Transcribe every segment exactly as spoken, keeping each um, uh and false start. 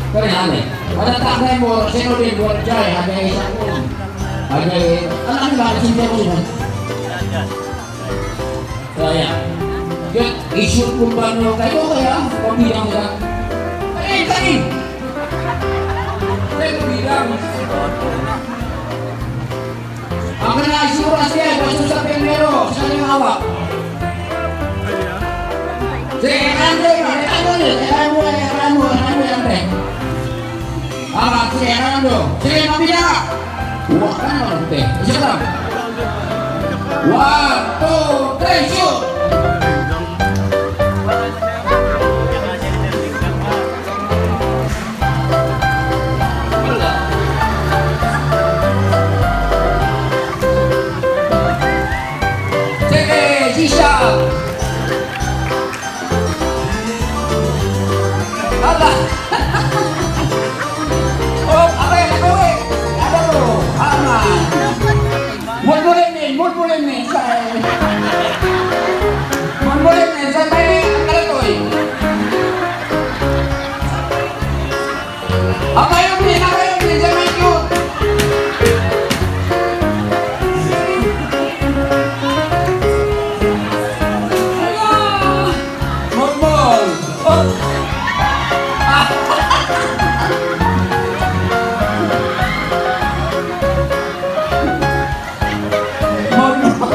Kaya ane. Ada tak ada mo, sino din buat jai, ada isang pun. Ada, anak ni ba, sino din. Kaya. Dia isu pun ba no, kaya, kaya, pembidang ka. Eh, tadi. Eh, pembidang. Ang kena isu ras dia, basta sa pengero, sa yung awak. Sige, eran do, eran do, eran mo, eran mo, eran mo, eran mo. Awa, sige, eran do. Sige, mabida. Wa, kan, eran do. Isa ka. One, two, three, shoot. Sige, sisa. Hala. O, abe, abe, abe. Aduh, aman. Mut mulim ni, mut mulim ni. Mut mulim ni, sa mai, ang kalatoy. Ang ayun ni, ang ayun ni, sa mai, yun. Mut mul. O. Mut mul.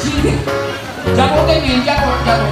Sige. Jago ke ni, jago, jago.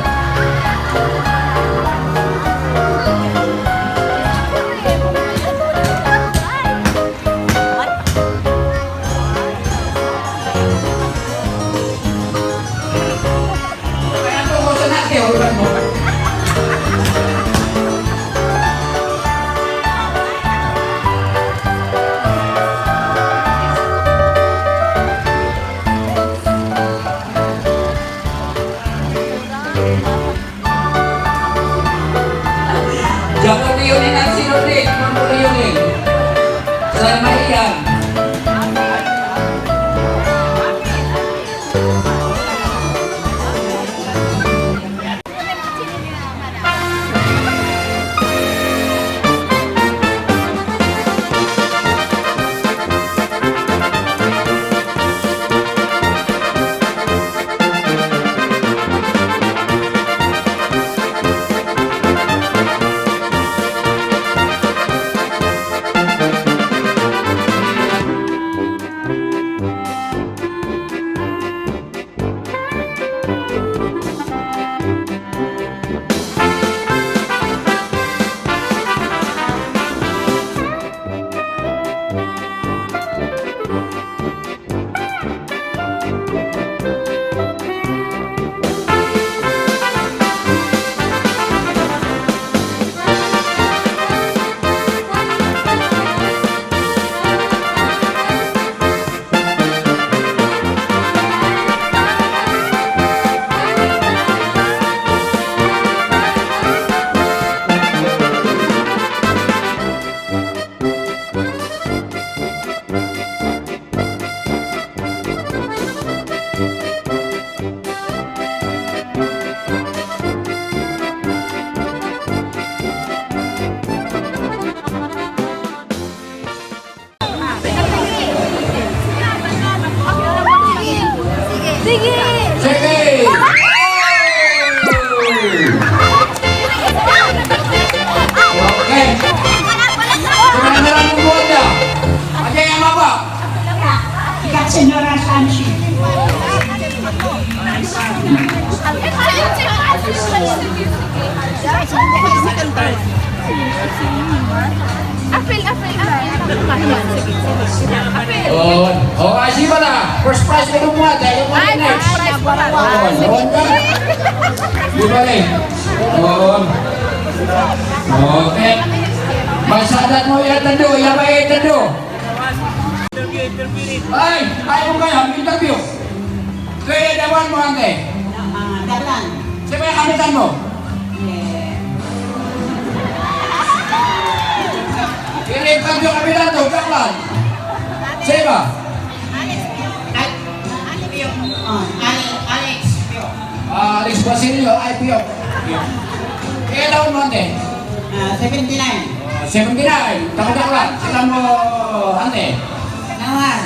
Jago ni Yunin, si Yunin, jago ni Yunin. Sa mai iyan. Sige. Sige. Oke. Sebenarnya buat ya. Ada yang apa? Kak Señora Sanchi. Apil, apil, apil. On. O, ay, si bala. First prize ko dun, muat, ay, muat. Ay, next. First prize ko dun. On, on. Di bale. On. Oke. Masadat mo ya, tando, ya ba ya, tando. Ay, ay, bukaya interview. Kaya dawan mo ante. Ah, Darlan. Siapa yang kapitan mo? Ye. Ini interview kapitan to, Darlan. Siapa? Al-, Al-, Alex Pio. Ah, Alex Basilio, ay Pio. Kaya dawan mo ante. Ah, seventy-nine. Sebentinai, takot-takotan, sikat mo ante. Nawal.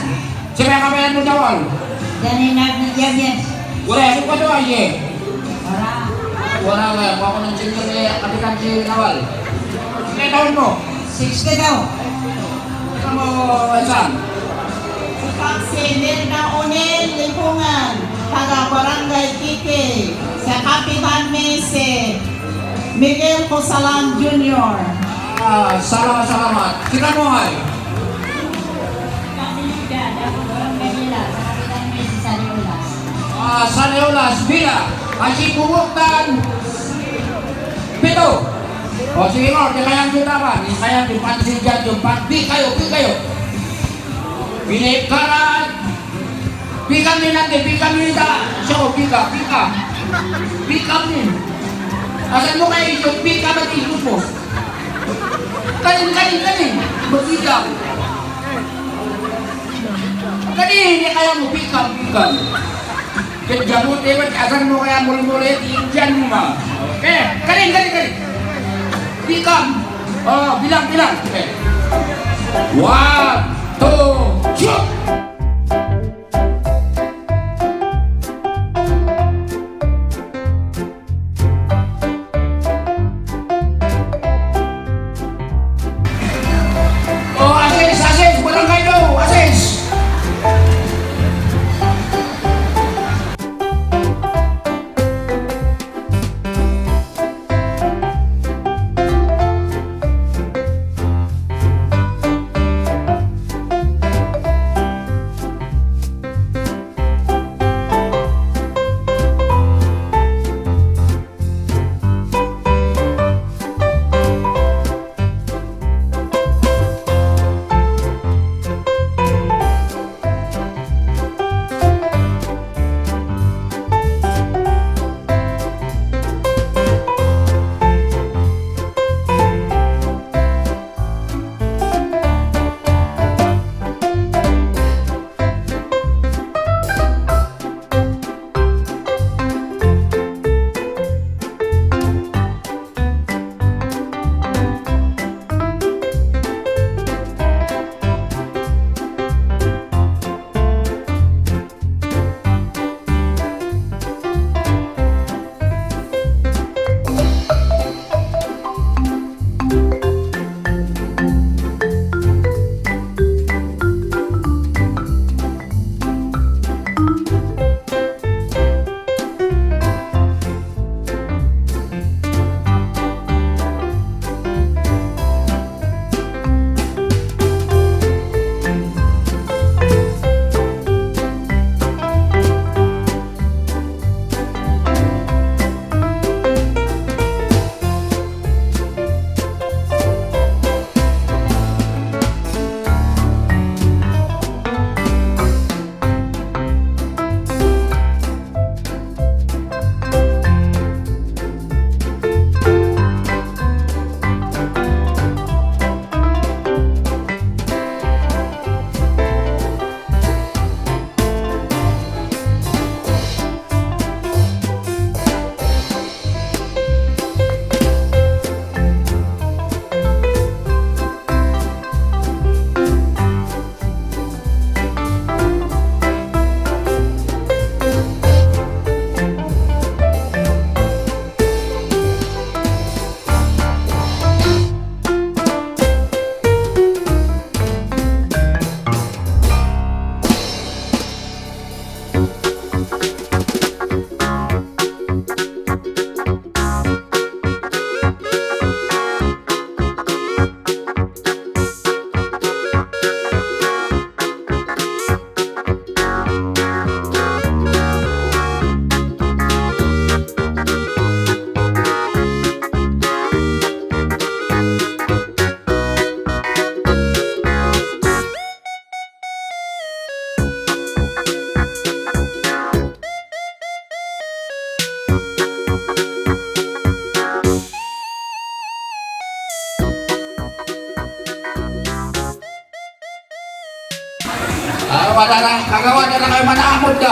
Siapa yang kabayan mo Nawal? Dari Nagni Javier. Wala, siapa tu aye? Wala. Wala, wala, wala, wala, senior e, kapitan si Nawal. Ilang taon mo? Sixty daw. Sikat mo, Ensan? Sikat si Mirna Onel Lipungan, taga Barangay Kiki, sa kapitan mi si Miguel Cosalan Junior. Ah, salamat, salamat. Sikat mo, ay? Kami juga, dapat orang Manila, sa kapitan mi si Sari Olas. Ah, Sari Olas, bila? Asi bubuk dan pito. O, sige mo, di kayang juta ba? Di kayang juta, di kayang juta, di kayo, di kayo. Pilih karat. Pika mi nanti, pika mi nanti. Siya ko, pika, pika. Pika mi. Asal mo kayo, pika mi nanti, mo. Kanin, kanin, kanin. Magpika. Kanin, di kaya mo, pika, pika. Kaya mo, di ba, asal mo kaya muli-muli, di Indian mo ma. Oke, kanin, kanin, kanin. Pika. O, bilang, bilang. Oke. One, two, shoot. O, asis, asis, barangay do, asis. A, wadana, kagawad, wadana kayo mana amod ka.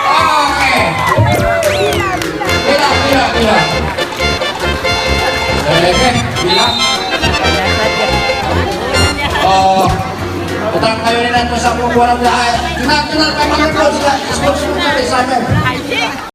Oke. Bilang, bilang, bilang. Oke, bilang. Sa mo kuarenta años. Kina, kina, kina, kina, kina, kina, kina, kina, kina, kina, kina,